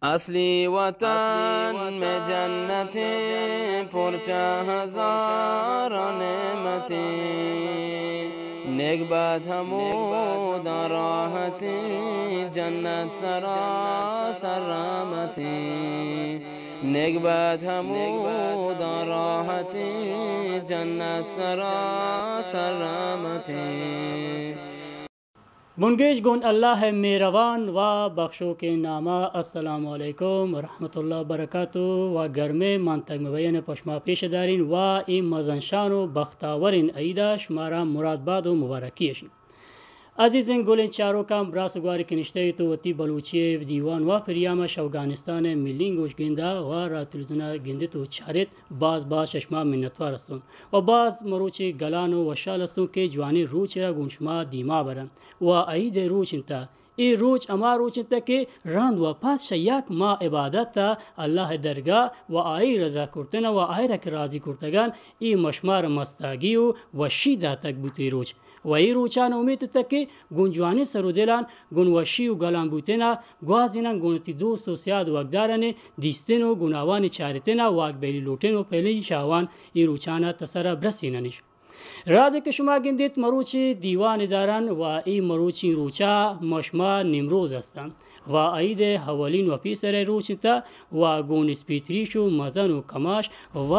اصلی وطن میں جنتیں، پرچہ ہزار نعمتیں، نیک بات ہمودا راحتیں، جنت سراسر رحمتیں، نیک بات ہمودا راحتیں، جنت سراسر رحمتیں۔ بنگیج گون اللہ ءِ مہروان و بخشوکیں ناما۔ السلام علیکم ورحمۃ اللہ وبرکاتہ۔ و گرمیں منتگ مبین پشما پیش دارین و اے مزن شان و بختاورین عیدا شمارا مراد باد و مبارکی اشین۔ عزیزیں گلیں چاروکاں، براس و گواری کہ نشتہ ایت و وتی بلوچی دیوان و پریام اش افغانستان ملین گوش گندا و را تلویزیونا گندت و چارت، باز باز ششما منتوار استون و باز مروچی گلان و وشال استون کہ جوانیں روچے را گون شما دیما برن۔ و عید ءِ روچ انت۔ اے روچ ہما روچ انت کہ رند و پد شہ یک ماہ عبادت ءَ اللہ ءِ درگاہ و آئی رضا کرتن و آئی را کہ راضی کرتگان، اے مشمار مستاگی و وشی داتگ بوت اے روچ۔ و اے روچان امیت انت کہ گون جوانیں سر و دلان گون وشی و گلان بوتن ءَ گوازینن، گون وتی دوست و سیاد و اگداران دیستن و گون آوانی چارتن ءَ واک بیلی لوٹن و پہلی شاوان اے روچان ءَ تسر ءَ برسیننش۔ رازے کہ شما گندیت مروچی دیوان دارن و اے مروچی روچا مشما نیمروز ہستن و عید ءِ اولین و پیسر روچ انت و گون اسپیتریش و مزن و کماش و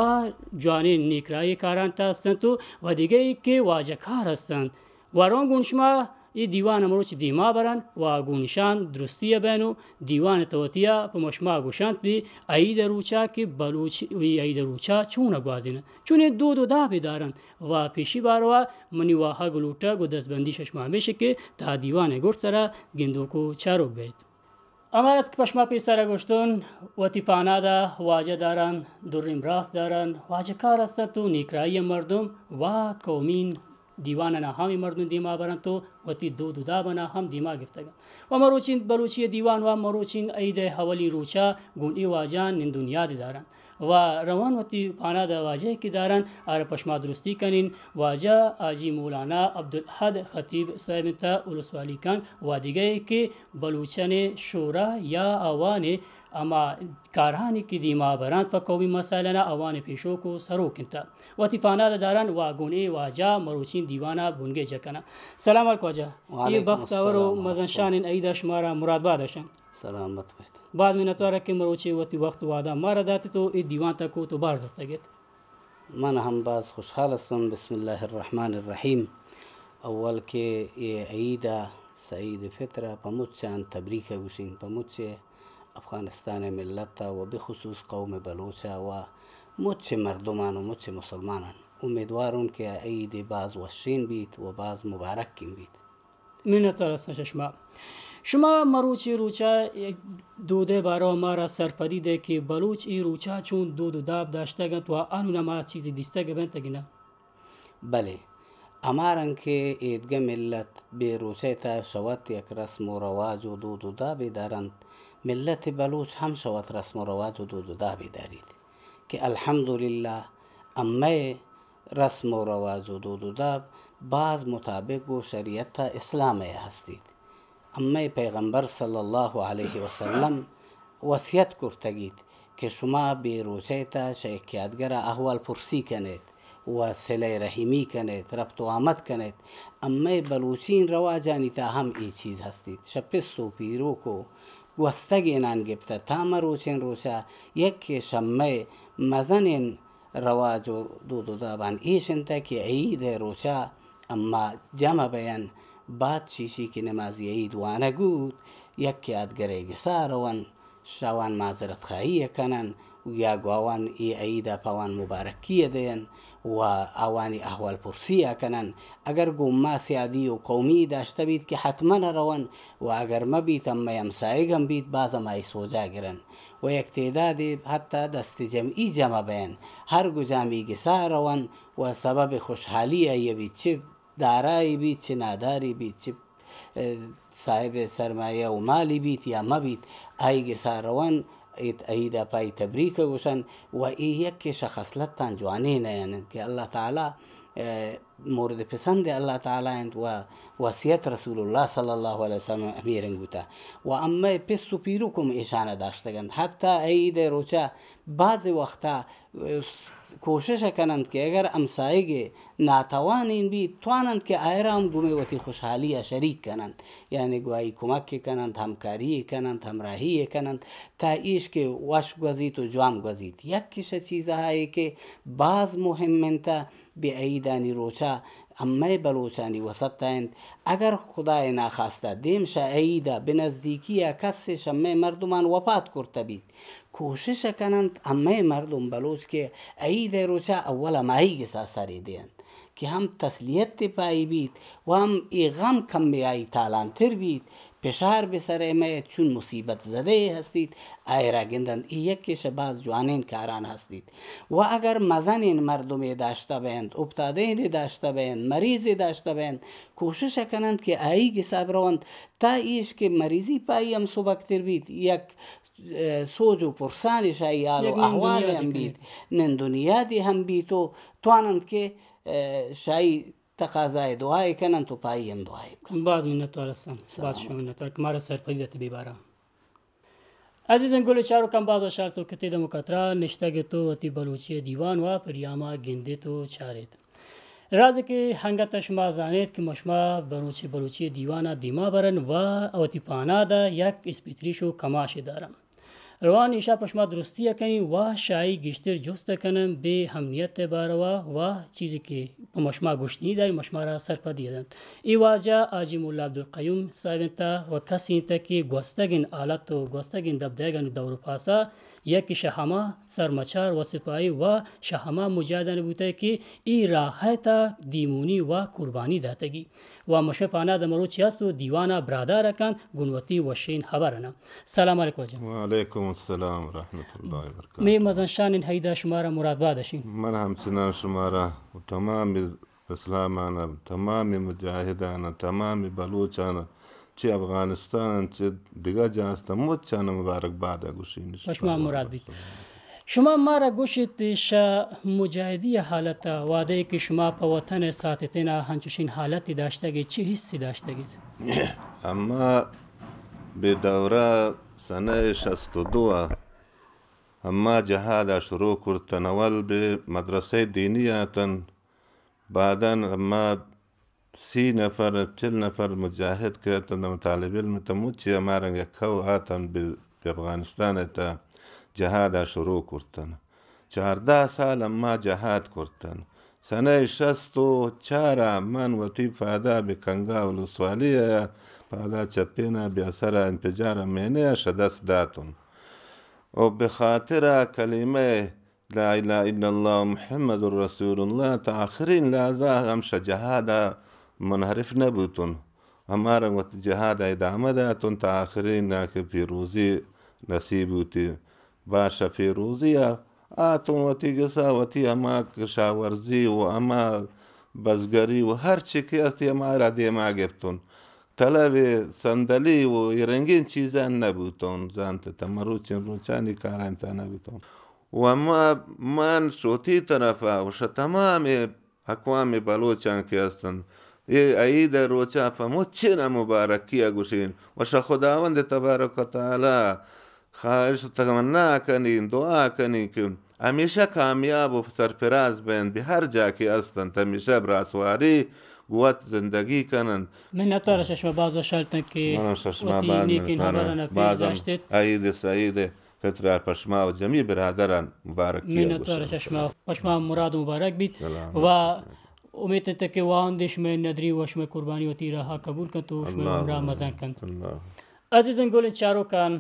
جوانیں نیکراہی کاران تا ہستنت و دگہ ای کہ واجہ کار ہستنت و رون گون شما اے دیوان مروچ دیما برن و گون اشان درستی بین و دیوان توتیا پہ مشما گوشنت بی عید روچا کہ بلوچ اے عید روچا چون گوازینن، چونیں دود و دابے دارنت۔ و پیشی باروا منی واہگ و لوٹگ و دستبندی ششما ہمیش کہ تا دیوان گڈ سرا گندوک و چاروک بیت۔ امارت کہ پشما پیسرا گوشتن، وتی پانادا واجہ دارن، درین براس دارن، واجہ کار ہستنت و نیکراہی مردم و قومین دیوان نا ہمے مردم دیما برنت و وتی دود و داب نا ہم دیما گفتگ انت۔ و مروچین بلوچی دیوان و مروچین عید اولی روچا گون اے واجہان نند و نیاد دارنت۔ و روان وتی پاناد ء واجہ کہ دارن، آرا پشما درستی کنین۔ واجہ حاجی مولانا عبدالاحد خطیب صاحب انت، ولسوالی کن و دگہ ای کہ بلوچان شورا یا آوان ہما کارانی کہ دیما برنت پہ قومی مسائل نا آوان پیشوک و سروک انت۔ وتی پاناد ء دارن و گون اے واجہ مروچین دیوان ء بنگیج کنن۔ سلام علیک واجہ۔ اے وعلیکم بختاور و السلام ورحمۃ مزن اللہ۔ شانین عید ء شمارا مراد باد اشن۔ سلامت بیت۔ باز منتوار کہ مروچی وتی وقت و وعدہ مارا داتت و اے دیوان تک و تو بار زرتگ ات۔ من ہم باز خوشحال استم۔ بسم اللہ الرحمن الرحیم۔ اول کہ اے عید ء، سہ عید فطر ء پہ مچان تبریک ء گوشین، پہ مچ افغانستان ء ملت ء و بخصوص قوم بلوچ ء و مچ مردمان و مچ مسلمانان۔ امیدوارون کہ عید باز وشین بیت و باز مبارکین بیت۔ منت وار ہستن شہ شما۔ شما مروچی روچا یک دودے بارو مارا سرپدی دے کہ بلوچ ای روچا چون دود و داب داشتگ انت و انون ہما چیزی دیستگ بنتگ نہ؟ بلے، ہما رنگ کہ ایدگہ ملت بے روچے تا شوت یک رسم و رواج و دود و دابے دارنت، ملت بلوچ ہم شوت رسم و رواج و دود و دابے داریت کہ الحمدللہ امئے رسم و رواج و دود و داب باز مطابق گوں شریعت ء اسلام ء ہستیت۔ امئے پیغمبر صلی اللہ علیہ وسلم وصیت کرتگیت کہ شما بے روچے تا شہ یکے آدگرا احوال پرسی کنیت و صلہ رحمی کنیت، ربط و آمد کنیت۔ امئے بلوچین رواجانی تا ہم اے چیز ہستیت۔ شہ پس و پیروک و گوستگینان گپتہ تا مروچین روچا یکے شہ مئے مزنین رواج و دود و دابان ایش انت کہ عید ء روچا اما جمع بین، بعد چیشی کہ نمازی عید وانگ بوت، یکے آدگرے گسا رون، شوان معذرت خواہی ء کنن یا گواوان اے عید ء پوان مبارکی ء دین و آوانی احوال پرسی ء کنن۔ اگر گوں ما سیادی و قومی داشتہ بیت کہ حتماً ء رون و اگر مہ بیت، امئے ہمسائگ ہم بیت، باز ہمائی سوجا گرن۔ و یک تعدادے حتی دست جمعی جمع بین، ہر گجامی گسا رون و سبب خوشحالی آئی بیت، چہ دارائے بیت، چہ نادارے بیت، چہ، اے، صاحب سرمایہ و مالی بیت یا مہ بیت، آئی گسا رون، ایت عید ء پائی تبریک ء گوشن و اے یکے شہ خصلتاں جوانین ء انت کہ اللہ تعالی، اے، مورد پسند اللہ تعالی انت و وصیت رسول اللہ صلی اللہ علیہ وسلم ہمے رنگ بوتا و امئے پس و پیرک ہم ایشانا داشتگ انت۔ حتی عید ء روچا بعض وقتا کوشش کننت کہ اگر ہمسائگ ناتوانین بیت، تواننت کہ آئرا ہم گومے وتی خوشحالی ء شریک کننت، یعنی گوں آئی کمک کننت، ہمکاری کننت، ہمراہی کننت، تا ایش کہ وش گوزیت و جوان گوزیت۔ یکیش چیزہائے کہ باز مہم انت، بہ عیدانی روچا امئے بلوچانی وسطا انت۔ اگر خدائے ناخواستہ دیم شہ عیدا بہ نزدیکیا کسے شہ مئے مردمان وفات کرتہ بیت، کوشش کننت امئے مردم بلوچ کہ عیدئے روچا اول ہمائی گسا سرے دینت کہ ہم تسلیت پہ آئی بیت و ہم اے غم کمے آئی تالانتر بیت۔ پشار بہ سرئے مئیت، چون مصیبت زدہے ہستیت، آئرا گندنت۔ اے یکے شہ باز جوانین کاران ہستیت۔ و اگر مزنین مردمے داشتہ بینت، اپتادینے داشتہ بینت، مریضے داشتہ بینت، کوشش کننت کہ آئی گسا برونت، تا ایش کہ مریضی پہ آئی ہم سبکتر بیت، یک، ء، سوج و پرسانے شہ آئی حال و یک نند و احوالے نیادے ہم بیت، کنیت۔ نند و نیادے ہم بیت و تواننت کہ، ء، شہ آئی تقاضائے دعائے کننت و پہ آئی ہم دعائے بکننت۔ باز منتوار ہستن، باز سلامت۔ شما منتوار کہ مارا سرپدی دات بے بارا۔ عزیزیں گل چاروکاں، باز وشحال تو کتے دمکا ترا نشتگ ات و وتی بلوچی دیوان و پریاما گندیت و چاریت۔ راز کہ ہنگت شما زانیت کہ ما شما بلوچی، بلوچی دیوانا دیما برن و وتی پانادا یک اسپیتریش و کماشے دارن۔ روان ایشا پہ شما درستی ء کنیں و شہ آئی گیشتر جست ء کنن بہ امنیت ء باروا و چیزے کہ پہ ما شما گوشتنی داریں، ما شمارا سرپدی دنت۔ اے واجہ حاجی ملا عبدالقیوم صاحب انت و کسے انت کہ گوستگیں حالت و گوستگیں دب دئیگانی دور و پاسا یکے شہ ہما سرمچار و سپاہی و شہ ہما مجاہدان بوتگ کہ اے راہ ء تھا دیمونی و قربانی داتگی۔ و مشمئے پاناد مروچی است و دیوانا برادار کنت گون وتی وشین خبرنا۔ سلام علیکم واجہ۔ وعلیکم السلام ورحمۃ اللہ وبرکاتہ۔ مئے مزن شانین عیدا شمارا مراد باد اشین۔ من ہمچنان شمارا و تمام اسلامانا، تمام مجاہدانا، تمام بلوچانا، چہ افغانستان انت، چہ دگہ جاہ است، مچانا مبارک باد گوشین۔ پشما مراد بیت۔ شما مارا گوشیت شہ مجاہدی حالت ء وہدے کہ شما پہ وطن ء ساتتین ء ہنچوشین حالتے داشتگ ات، چی حسی داشتگ ات؟ اما بہ دورہ سنہ شست و دو ء اما جہاد ء شروع کرتن، اول بہ مدرسہ دینی اتن، بعداً اما سی نفر، چل نفر مجاہد کہ اتنت، ہما طالب علم اتنت، مچی ہما رنگ یک ہو آتن بہ، بہ افغانستان ء تہ جہاد ء شروع کرتن۔ چاردہ سال اما جہاد کرتن۔ سنہ شست و چار ء من وتی پادا بہ کنگا ولسوالی ء پادا چپین ء بہ اثر ء انفجار ء مینے ء شہ دست داتن۔ و بہ خاطر ء کلمہ لا الہ الا اللہ محمد رسول اللہ تا آخرین لحظہ ہم شہ جہاد ء منحرف نہ بوتن۔ ہما رنگ وتی جہاد ء ادامہ داتن تا آخرین ء کہ پیروزی نصیب بوتی۔ بادشاہ پیروزی ء آتن وتی گسا وتی ہما کشاورزی و ہما بزگری و ہر چی کہ استی ہما را دیما گپتن۔ طلب صندلی و اے رنگین چیزان نہ بوتن، زانت تہ مروچین روچانی کاران تہ نہ بوتن۔ و ما، من شہ وتی طرفا و شہ تمام اقوام بلوچان کہ ہستن، اے عید ء روچا پہ مچین ء مبارکی ء گوشین و شہ خداوند تبارک و تعالی خواہش و تمنا کنین، دعا کنین کہ ہمیشہ کامیاب و سرفراز بین، بہ ہر جا کہ ہستنت، ہمیشہ براسواری گوں وت زندگی کننت۔ منتوار شہ شما باز وشحال اتن کہ منم شہ شما وتی باز نیکین منتوار۔ ہبران پیش بازم داشتت۔ عید سعید فطر ء پہ شما و جمیع برادران مبارکی ء منتوار گوشاں۔ شہ شما، پہ شما مراد مبارک بیت۔ سلام۔ و امیت انت کہ واہند شمئے ندری و شمئے قربانی وتی راہا قبول کنت و شمئے اللہ عمرا مزن کنت۔ اللہ۔ عزیزیں گلیں چاروکان،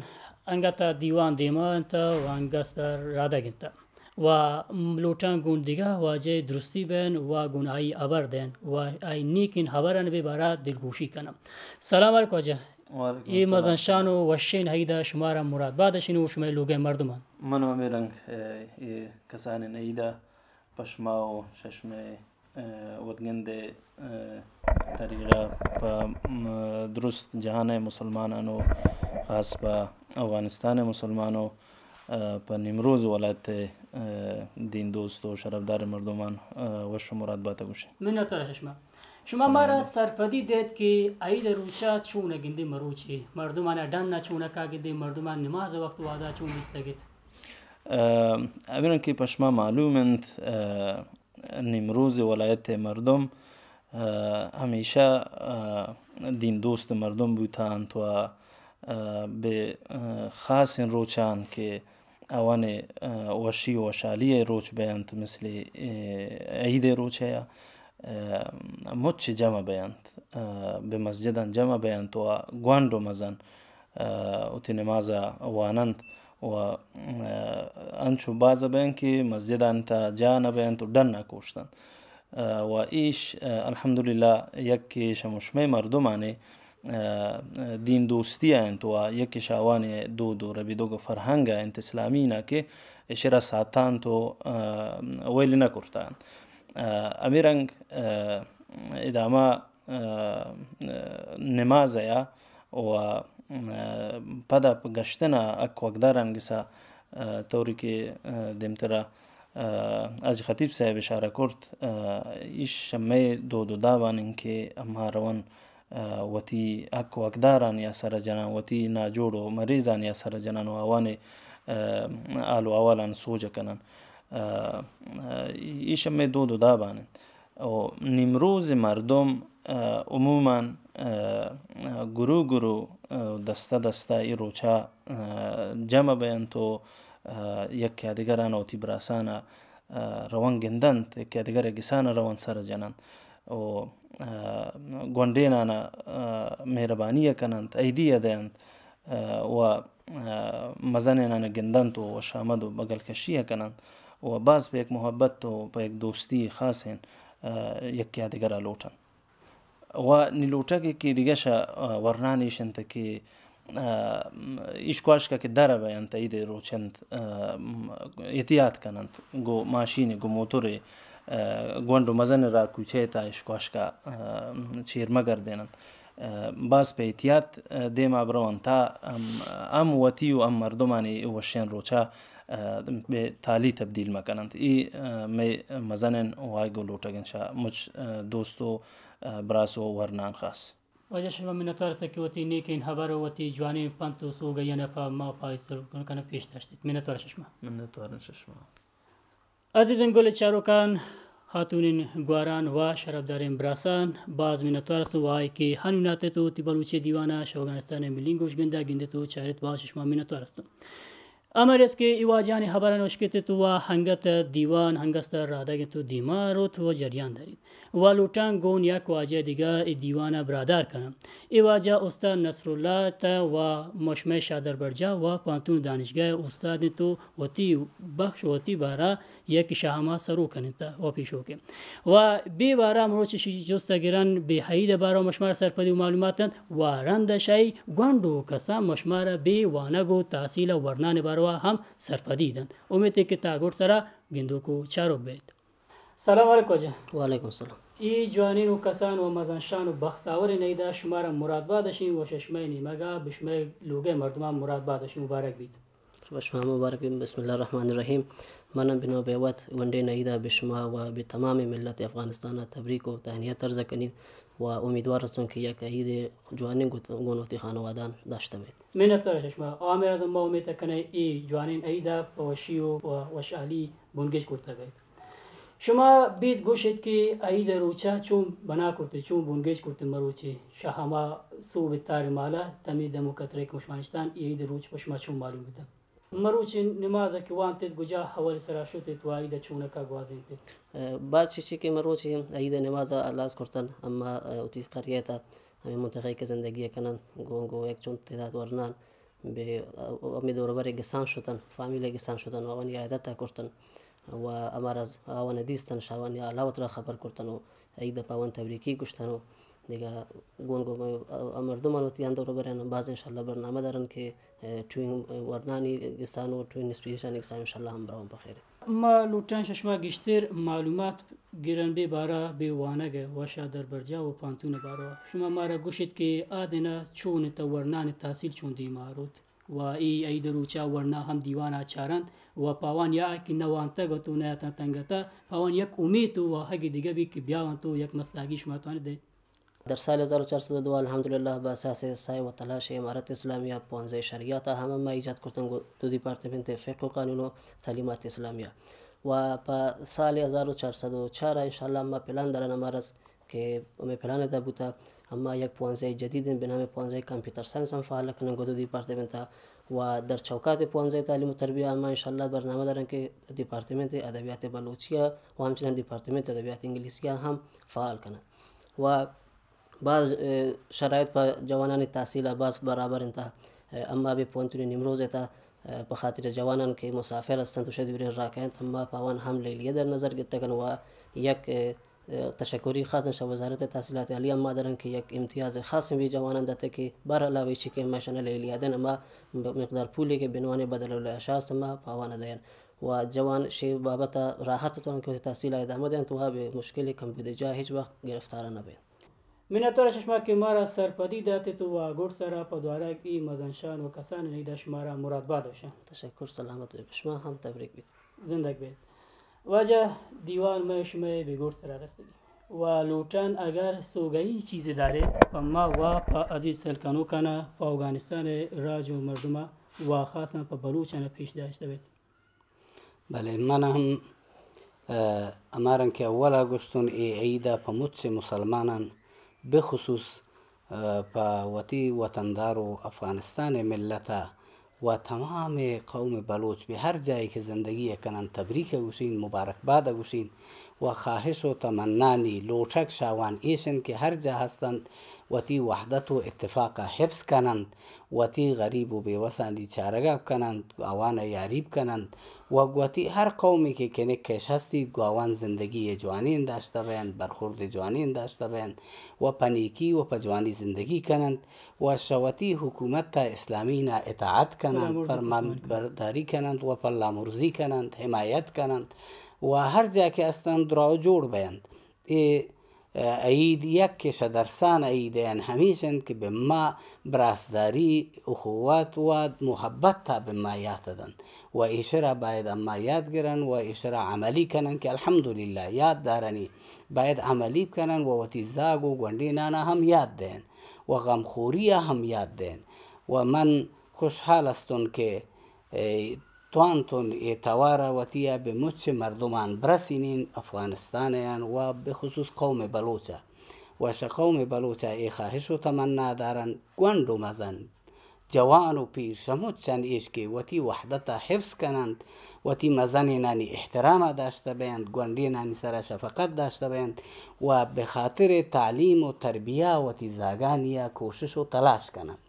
انگت ء دیوان دیما انت و انگت سر رادگ انت و لوٹاں گون دگہ واجہ درستی بین و گون آئی ہبر دین و آئی نیکین ہبران بہ بارا دلگوشی کناں۔ سلام علیکم واجہ۔ وعلیکم اے السلام۔ مزن شان و وشین عید ء شمارا مراد باد اشین و شمئے لوگئے مردمان۔ من ہمے رنگ، اے، اے کسانین عید ء پہ شما و شہ شمئے ء، ودگندئے، ء، طریقہ پہ، م، درست جہانئے مسلمانان و خاص پہ افغانستانئے مسلمان و، ء، پہ نیمروز ولایتئے ء، دین دوست و شرفدار مردمان، ء، وش و مراد بات گوشیں۔ منتوار شما۔ شما سلام مارا علیکم۔ سرپدی دیت کہ عید روچا چون گندے مروچی مردمان ڈن چون کا گندے مردمان نماز وقت وادا چون بیستگت؟ ء، اولاً کہ پشما معلوم انت، ء، نیمروز ولایت مردم، ء، ہمیشہ، ء، دین دوست مردم بوتانت و، ء، بہ، ء، خاصیں روچان کہ آوان، ء، وشی و وشحالی روچ بینت، مثل، ء، عید روچ یا، ء، مچ جمع بینت، ء، بہ مسجدان جمع بینت و گونڈ و مزن ء، وتی نماز ء واننت و، ء، انچو باز بینت کہ مسجدان تا جا نہ بینت و ڈن ء کوشتنت۔ ء، و ایش، ء، الحمدللہ یکے شمشمئے مردمانے، ء، دین دوستی ء انت و یکے شاوانی دود و ربیدگ و فرہنگ ء انت اسلامی نا کہ اشرا ساتانت و، ء، ویل نہ کرتانت۔ ء، ہمے رنگ، ء، ادامہ ء، نماز ء و، ء، پدا پہ گشتن ء حق واکداران گسا، ء، طوری کہ، ء، دیمترا، ء، حاج خطیب صاحب اشارہ کرت، ء، ایش شمئے دود و دابان انت کہ ہما روان، ء، وتی حق واکدارانی ء سر جنان، وتی ناجوڑ و مریضانی ء سر جنان و آوانی، ء، حال و احوالان سوج کنن۔ ء، ء، ایش ہمے دود و دابان انت۔ و نیمروز مردم، ء، عموماً، ء، گرو گرو، ء، دستہ دستہ اے روچا، ء، جمع بینت و، ء، یکے ء دگران وتی براسان ء، ء، روان گندنت، یکے ء دگر ء گسان ء روان سر جننت و، ء، گونڈینان ء، ء، مہربانی ء کننت، عیدی ء دینت۔ ء، و، ء، مزنینان ء گندنت و وش آمد و بگل کشی ء کننت و باز پہ یک محبت و پہ یک دوستی خاصیں، ء، یکے ء دگر ء لوٹنت۔ و نی لوٹگ کہ دگہ شہ، ء، ورنان ایش انت کہ، ء، ایش کواشکا کہ در بینت عید روچ انت، ء، احتیاط کننت، گو ماشین، گو موتر، ء، گونڈ و مزن را کوچہ تا ایش کواشکا، ء، چیر مگردیننت۔ ء، باز پہ احتیاط، ء، دیما برونت تا ہم، ہم وتی و ہم مردمانی وشین روچا، ء، بہ تالی تبدیل مکننت۔ ای، ء، مئے مزنین واہگ و لوٹگین شہ مچ، ء، دوست و، ء، براس و ورنان خاص۔ واجہ شما منتوار است کہ وتی نیکین ہبر و وتی جوانین پنت و سوگیان پہ ما پہ ایسر کنہ پیش داشتیت۔ منتوار شما۔ منتوار شما۔ عزیزین گل چاروکان، ہاتونین گواران و شرفدارین براسان، باز منتوار استوں و آئی کہ ہنون آتت و وتی بلوچی دیوانا شہ اوگانستان ملی گوش گندا گندت و چارت، باز شما منتوار استوں۔ امر است کہ ای واجہانی ہبران اشکتت و ہنگت دیوان ہنگست رادگ انت و دیما روت و جریان داریت۔ و لوٹان گون یک واجہ دگہ ای دیوانا برادار کنن۔ ای واجہ استاد نصراللہ تا و مشمئے شادر برجاہ و پانتون دانشگاہ استاد انت و وتی بخش و وتی بارا یک شاہما سرو کننت و پیشوکے۔ و بے بارا مروچ شی جست گرن بے حید بارا مشمار سرپدی و معلومات انت و رند شاہی گونڈو کسان مشمار بے وانگ و تحصیل و ورنان باروا ہم سرپدی دنت۔ امیت کہ تا گڈ سرا گندوک و چاروک بیت۔ سلام علیکم واجہ۔ وعلیکم السلام۔ ای جوانین و کسان و مزن شان و بختاورین عیدا شمارا مراد باد اشین و ششمئے نیمگا بشمئے لوگئے مردمان مراد باد اشین، مبارک بیت۔ شما مبارک بیت۔ بسم اللہ الرحمن الرحیم۔ من بنو بیوت گونڈین عیدا بشما و بہ تمام ملت افغانستان تبریک و تہنیت عرض کنین و امیدوار استون کہ یک عید جوانین گون وتی خانوادان داشتہ بیت۔ منتوار شما۔ عامر اعظم، ما امیت کنئے ای جوانین عیدا پہ وشی و وشحالی بنگیج کرتہ بیت۔ شما بیت گوشیت کہ عید روچا چون بنا کرتے، چون بنگیج کرتے مروچی شہ ہما سوب تار مالا تمی دم و کترے کہ مشما نشتان، ای عید روچ پہ شما چون معلوم بوتگ؟ مروچی نماز کہ وانتت گجا حوال سرا شتت و عید چونکا گوازینتت؟ ء، باز چیچی کہ مروچی عید نماز آغاز کرتن، اما، ء، وتی قریہ تا ہمے منطقہ کہ زندگی کنن، گوں، گوں یک چنت تعداد ورنان، بہ ہمے دور و برے گسان شتن، فامیل گسان شتن و آوانی عیادت ء کرتن و امارا آوان دیستن، شاوانی حالا وترا خبر کرتن و عید پہ آوان تبریکی گشتن و دگہ گون گون مردمان وتی ہم دور و برے بازیں انشاءاللہ برنامہ دارن کہ ٹوین ورنانی گسان و ٹوین اسپیریشانی گسان انشاءاللہ ہم براون بخیر۔ ما لوٹن ششما گیشتر معلومات گرن بے بارا بے وانگ و شادر برجا و پانتون باروا۔ شما مارا گوشیت کہ آ دنا چون انت، ورنان تحصیل چون دیما روت؟ و اے عید روچا ورنا ہم دیوانا چارنت و پہ آوان یا کہ نوانتگ و تو نیاتاں تنگتا، پہ آوان یک امیت و واہگے دگہ بیت کہ بیاونت و یک مستاگی شما توانیت دئیت۔ در سال ہزار و چہارصد و دو الحمدللہ بہ اساس سعی و تلاش امارت اسلامیہ پونزہ شریعت ہم ما ایجاد کرتن گوں دو دیپارتمنت فقہ و قانون و تعلیمات اسلامیہ۔ و پہ سال ہزار و چہارصد و چار انشاءاللہ ما پلان دارن ہمارس کہ ہمے پلان تہا بوتا، اما یک پونزہ جدید بہ نام پونزہ کمپیوٹر سائنس ہم فعال کنن گوں دو دیپارتمنتا۔ و در چوکات پونزہ تعلیم و تربیہ ہم انشاءاللہ برنامہ دارن کہ دیپارتمنت ادبیات بلوچیہ و ہمچنان دیپارتمنت ادبیات انگلیسیہ ہم فعال کنن۔ و باز، اے، شرائط پہ جوانانی تحصیل ءَ باز برابر انت۔ اے، اما بہ پوہنتونی نیمروز ءِ تہ، اے، پہ خاطر جوانان کہ مسافر ہستنت و شہ دوریں راہ کاینت، اما پہ آوان ہم لیلیہ در نظر گپتگ انت و یک، اے، اے، تشکری خاصیں شہ وزارت تحصیلات عالیہ اما درن کہ یک امتیاز خاصیں بہ جوانان داتگ کہ بہرحال آ ویچی کہ اما اشانا لیلیہ دین، اما مقدار پولے کہ بنوان بدل الاعشاء است اما پہ آوان دین و جوان شے بابت راحت توان کہ تحصیل ادامہ دینت و بہ مشکل کمبود جاہ ہچ وقت گرفتار نہ بینت۔ منتوار شہ شما کہ مارا سرپدی داتت و گڈ سرا پہ دوارگ ای مزن شان و کسان عید شمارا مراد باد وشان۔ تشکر، سلامت بہ شما ہم تبریک بیت۔ زندگ بیت۔ واجہ دیوان مئے شمئے بہ گڈ سرا رستگی و لوٹان اگر سوگہی چیزے دارے پہ ما و پہ عزیز سیل کنوکانا پہ اوگانستان راج و مردما و خاصاً پہ بلوچانا پیش داشتہ بیت۔ بلے من ہم، ء، ہمارن کہ اولا گوشتن اے عید ء پہ مچ مسلمانان بخصوص، ء، پہ وتی وطندار و افغانستان ملت ء و تمام قوم بلوچ بہ ہر جاہے کہ زندگی ء کنن تبریک ء گوشین، مبارکباد ء گوشین و خواہش و تمنانی لوٹگ شاوان ایش انت کہ ہر جاہ ہستنت وتی وحدت و اتفاق ء حفظ کننت۔ وتی غریب و بیوسانی چارگا بکننت، آوان یاری بکننت و گوتی ہر قومے کہ کنک کش ہستیت، گوں آوان زندگی جوانین داشتہ بینت، برخورد جوانین داشتہ بینت و پہ نیکی و پہ جوانی زندگی کننت و شہ وتی حکومت اسلامی نا اطاعت کننت، فرمان برداری کننت و پلامرزی کننت، حمایت کننت و ہر جا کہ ہستنت دراہ و جوڑ بینت۔ اے، ء، عید یک کہ شہ درسان عید ان ہمیش انت کہ بہ ما براسداری، اخوت و محبت تا بہ ما یات دنت و ایشرا باید اما یاد گرن و ایشرا عملی کنن کہ الحمدللہ یاد دارنی، باید عملی کنن و وتی زاگ و گونڈینانا ہم یاد دین و غمخوری ہم یاد دین و من خوشحال استن کہ اے توانتن اے توار ء وتی ء بہ مچ مردمان برسینین، افغانستان ء آن و بخصوص قوم بلوچ ء و شہ قوم بلوچ ء اے خواہش و تمنا دارن گونڈ و مزن، جوان و پیر شہ مچن ایش کہ وتی وحدت ء حفظ کننت، وتی مزنینانی احترام ء داشتہ بینت، گونڈینانی سرا شفقت داشتہ بینت و بہ خاطر تعلیم و تربیہ وتی زاگانی ء کوشش و تلاش کننت۔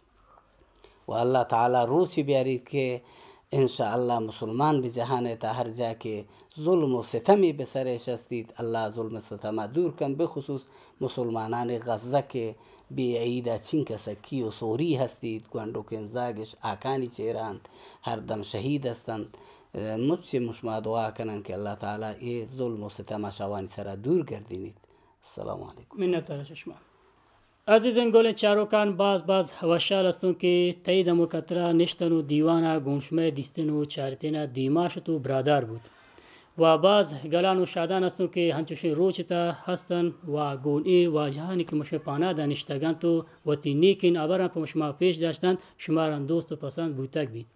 و اللہ تعالی روچے بیاریت کہ انشاءاللہ مسلمان بہ جہان ء تہ ہر جا کہ ظلم و ستمے بہ سرش ہستیت، اللہ ظلم و ستما دور کن، بخصوص مسلمانان غزہ کہ بے عید ء چنکہ سکی و سوری ہستیت، گونڈوکیں زاگش آکانی چیرا انت، ہر دم شہید ہستنت۔ مچ مشما دعا کنن کہ اللہ تعالی اے ظلم و ستم شوانی سرا دور گردینیت۔ السلام علیکم۔ منت وار شما۔ عزیزیں گلیں چاروکان، باز باز وشحال ہستوں کہ تئی دمک ء ترا نشتن و دیوان ء گوں شمئے دیستن و چارتین ء دیما شت و برادار بوت۔ و باز گلان و شادان ہستوں کہ ہنچوشیں روچ تہ ہستن و گون اے واجہانی کہ مشمئے پاناد ء نشتگ انت و وتی نیکین ہبراں پہ شما پیش داشتنت، شماران دوست و پسند بوتگ بیت۔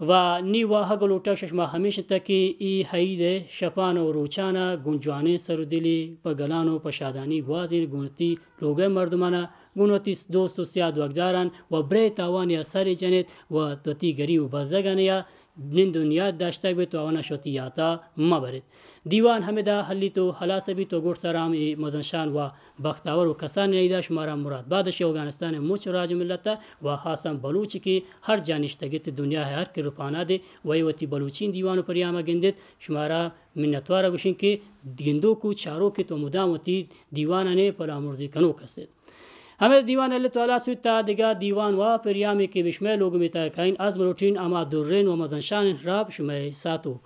و نی واہگ و لوٹگ شہ شما ہمیش انت کہ ای عید ء شپان و روچان ء گوں جوانیں سر و دلی پہ گلان و پہ شادانی گوازین گوں وتی لوگ ء مردمان ء گوں وتی دوست و سیاد وگداران و برے تاوانی ء سرے جنیت و وتی گریب و بزگانی ء نند و نیاد داشتگ بیت و آواناں شہ وتی یاتا مہ بریت۔ دیوان ہمدا ہلیت و ہلاس بیت و گڈ سرا ہم اے مزن شان و بختاور و کسانیں عیدا شمارا مراد باد شہ اوگانستان مچ راج و ملتا و خاصاً بلوچ کہ ہر جا نشتگ ایت دنیا ء ہر کر و پانادے و اے وتی بلوچیں دیوان و پریاما گندیت، شمارا منتوارا گوشیں کہ گندوک و چاروک ایت و مدام وتی دیوانانی پلامرزی کنوک ہستیت۔ ہمے دیوان ء اللہ تعالی سوت تا دگہ دیوان و پریامے کہ بہ شمئے لوگ میتگ کئین، از مروٹین ہما درین و مزن شانیں راپ شمئے ساتوک۔